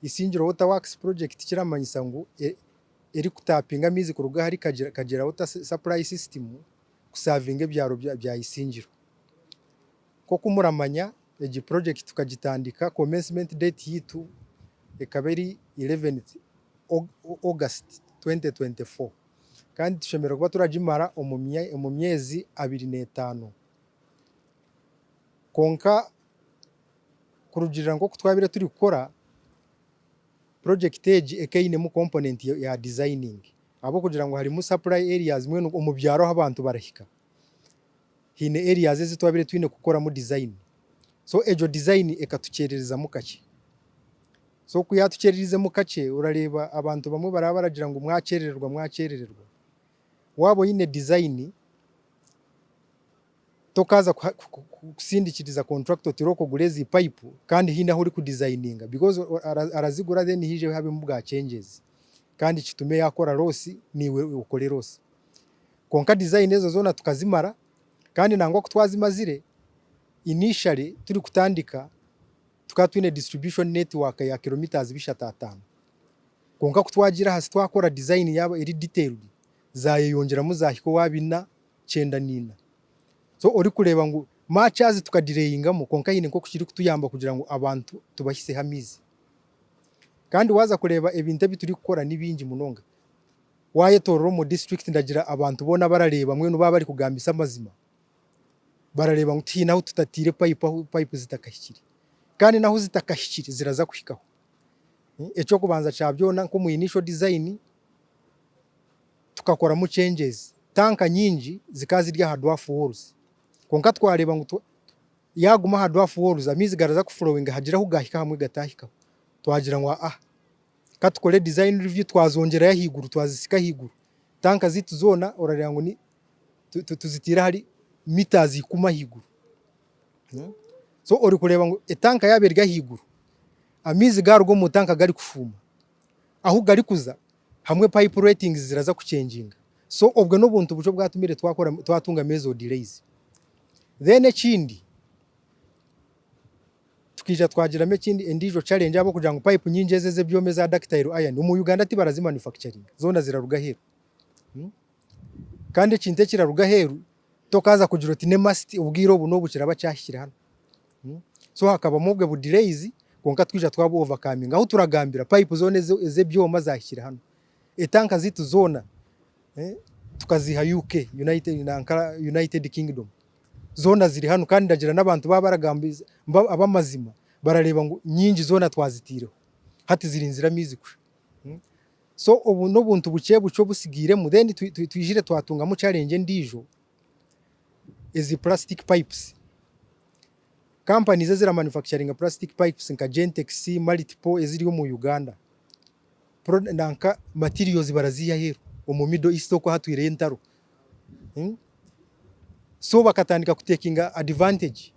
Isingiro Water Works Project kiramanyisa ngu erikutapinga amaizi kuruga ahari Kagyera Water Supply System kusavinga ebyaro bya Isingiro. Nk'oku muramanya egi project tukagitandika commencement date yaitu ekaba eri 11th August 2024 kandi tushemereire kuba turagimara omu myezi 25 kwonka Kurugiirira nk'oku twabaire turikukora, purojekiti egi ekaba einemu component ya designing ahabw'okugira ngu harimu supply areas mbwenu omu byaro ahu abantu barahika, haine areas ezi twabaire twine kukoramu design. So egyo design ekatukyererizamu kakye. So ku yaatukyereriizemu kakye, orareeba abantu bamwe baraba baragira ngu mwakyerererwa mwakyerererwa. Waaba oine design, Tokaaza kusindikiriza contractor oti irooko ogure ezi pipe kandi haine ahu orikudizayininga because arazigura then haije habemu bwa changes kandi kitume yakora loss naiwe okore loss. Kwonka design ezo zoona tukazimara kandi nangwa ku twazimazire initially turikutandika tukaba twine distribution network ya kilometres bishatu ataano kwonka ku twagiire ahansi twakora design yaaba eri detailed zayeyongyeramu zahika owa bina 94. So orikureeba ngu much as tukadireyingamu kwonka haine nk'oku kirikutuyamba kugira ngu abantu tubahiseho amaizi. Kandi waaza kureeba ebintu ebi turikukora ni bingi munonga. Waayetoorora omu district ndagira abantu boona barareeba mbwenu baaba barikugambisa amazima, barareeba ngu tihaine ahu tutatiire payipu ahu payipu zitakahikire. Kandi n'ahu zitakahikire ziraza kuhikaho. Eky'okubanza kya byona nk'omu initial design, tukakoramu changes, tanka nyingi zikaba ziri aha dwarf walls kwonka twareeba ngu yaguma aha dwarf walls amaizi garaza ku flowinga hagire ahu gahika ahamwe gatahikaho twagira ngu aa katukore design review twazongyerayo ahaiguru twazisika ahaiguru tanka zaitu zoona orareeba ngu tuzitiire ahari meters ikumi ahaiguru so orikureeba ngu etanka yaaba eri ahaiguru amaizi garuga omu tanka garikufuuma ahu garikuza hamwe pipe ratings ziraza kuchenjinga so obwe n'obuntu bukye obwatumire twakora twatungamu ezo delays. Then ekindi tukaija twagiramu ekindi endiijo challenge ahabw'okugira ngu pipe nyingi ezi ez'ebyoma eza ductile iron omu Uganda tibarazi manufacturinga zoona ziraruga aheeru kandi ekintu ekiraruga aheeru tokaaza kugira oti n'emust obwire obu n'obu kiraba kyahikire hanu. So hakabamu obwe bu delays kwonka twija twabu overcominga ahu turagambira pipe zoona ez'ebyoma zahikire hanu. Etanka zaitu zoona tukaziiha UK, nanka United Kingdom zoona ziri hanu kandi ndagira n'abantu baaba baragamba ab'amazima barareeba ngu nyingi zoona twazitiireho hati zirinzire amaizi kusha. So obu n'obuntu bukye bukye obutsigairemu then twijire twatungamu challenge endiijo ezi plastic pipes. Companies ezira manufacturinga plastic pipes nka Gentex, Multiple eziri omu Uganda, nanka materials baraziiha aheeru omu Middle East okwo ahatwireyo entaro. So bakatandika kutekinga advantage,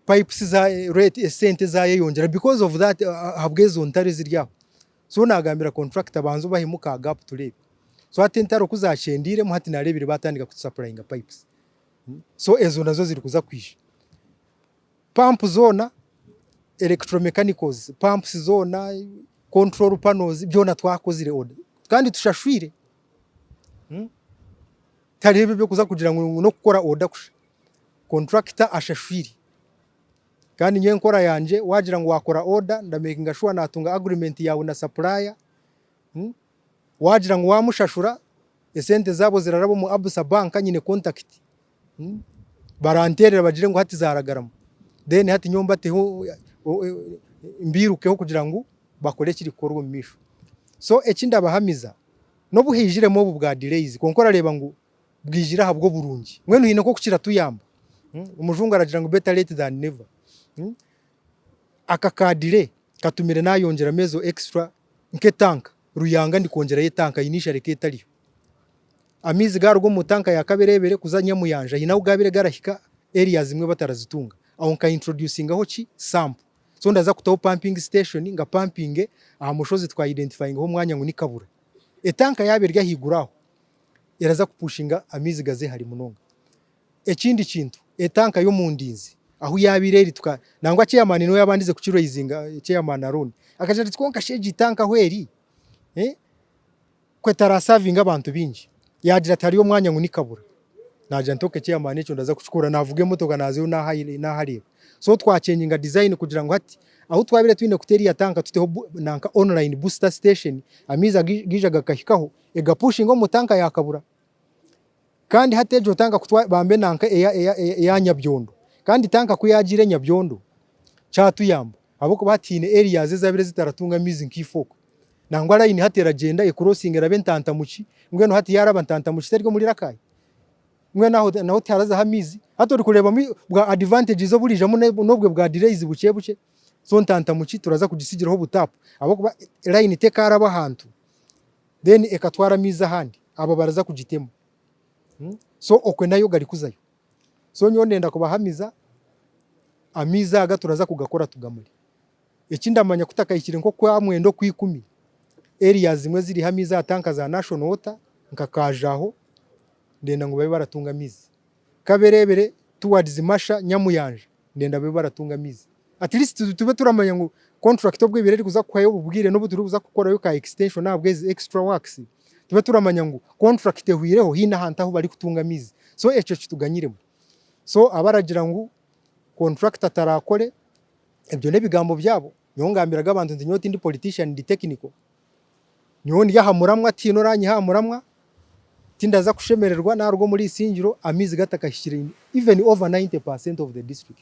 pipes rate esente zayeyongyera because of that ahabw'ezo ntaro eziri aho. So nagambira contractor banza obahemu ka gap tureebe. So hati entaro ku zakyendiiremu hati nareebire batandika kutusapurayinga pipes. So ezo nazo zirikuza kwija. Pampu zoona, electromechanicals, pumps zoona, control panels byona twakozire order kandi tushashwire. Tihariho ebyo ebyokuza kugira ngu n'okukora order kusha. Contractor ashashwire. Kandi nyowe enkora yangye waagira ngu waakora order ndamekinga shuwa naatunga agreement yaawe na supplier, waagira ngu waamushashura esente zaabo ziraraba omu Absa bank nyine contact, baranteerera bagire ngu hati zaaragarama then hati nyowe mbateho mbiirukeho kugira ngu bakore ekirikukorwa omu maisho. So eki ndabahamiza n'obu haijiremu obu bwa delays kwonka orareeba ngu bwijire ahabw'oburungi. Mbwenu haine nk'oku kiratuyamba. Omujungu aragira ngu better late than never. Aka ka delay katumire nayongyeramu ezo extra nk'etanka, Ruyanga ndikwongyerayo etanka initially ekaba etariyo. Amaizi garuga omu tanka ya Kaberebere kuza Nyamuyanja haine ahu gabaire garahika area zimwe batarazitunga. Aho nka introducingaho ki? Sump. So ndaza kutaho pumping station nga pumpinge aha mushozi twa identifyingaho omwanya ngu ni Kabura. Etanka yaaba eri ahaiguru aho eraza kupushinga amaizi gaze hare munonga. Ekindi kintu, etanka y'omu ndinzi. Ahu yaabaire eri tuka nangwa chairman niwe yaabandize kukiraizinga chairman Aaron akagira ati kwonka shi egi tanka ahu eri ku etarasavinga abantu baingi yaagira ati hariyo omwanya ngu ni Kabura naagira nti okay chairman ekyo ndaza kukikora naavuga emotoka naazayo naahareeba so twachenjinga design kugira ngu hati ahu twabaire twine kuta eriya tanka tuteho nanka online booster station amaizi gaija gakahikaho egapushinga omu tanka ya Kabura. Kandi hati egyo tanka ku bambe nanka eya Nyabyondo kandi tanka ku yagiire Nyabyondo kyatuyamba ahabw'okuba hati haine areas ezabaire zitaratunga maizi nkaife oku. Nangwa line hati eragyenda ecrossinga erabe Ntantamuki mbwenu hati yaraba Ntantamuki teri omuri Rakai? Mbwenu aho naho tiharazaho amaizi. Hati orikureeba bwa advantages oburiijamu n'obwe bwa delays bukye bukye. So Ntantamuki turaza kugisigiraho obutapu ahabw'okuba line tekaraba ahantu then ekatwara amaizi ahandi abo baraza kugitema so okwe nayo garikuzayo so nyowe ndenda kubahamiza amaizi aga turaza kugakora tugamare. Eki ndamanya kutakahikire nk'okwamwenda okwikumi area zimwe ziriho amaizi aha tanka za National Water nka Kajaho ndenda ngu babe baratunga amaizi. Kaberebere towards Masha Nyamuyanja ndenda babe baratunga amaizi. At least tube turamanya ngu contract obu ebaire erikuza kuhwayo obu bwire n'obu turikuza kukorayo ka extension ahabw'ezi extra works, tube turamanya ngu contract ehwireho haine ahantu ahu barikutunga amaizi. So ekyo kituganyiremu. So abaragira ngu contractor tarakore, ebyo n'ebigambo byabo. Nyowe ngambiraga abantu nti nyowe tindi politician ndi technical. Nyowe ndi aha muramwa tihaine oranyiha aha muramwa, tindaza kushemererwa naruga omuri Isingiro amaizi gatakahikire even over 90% of the district.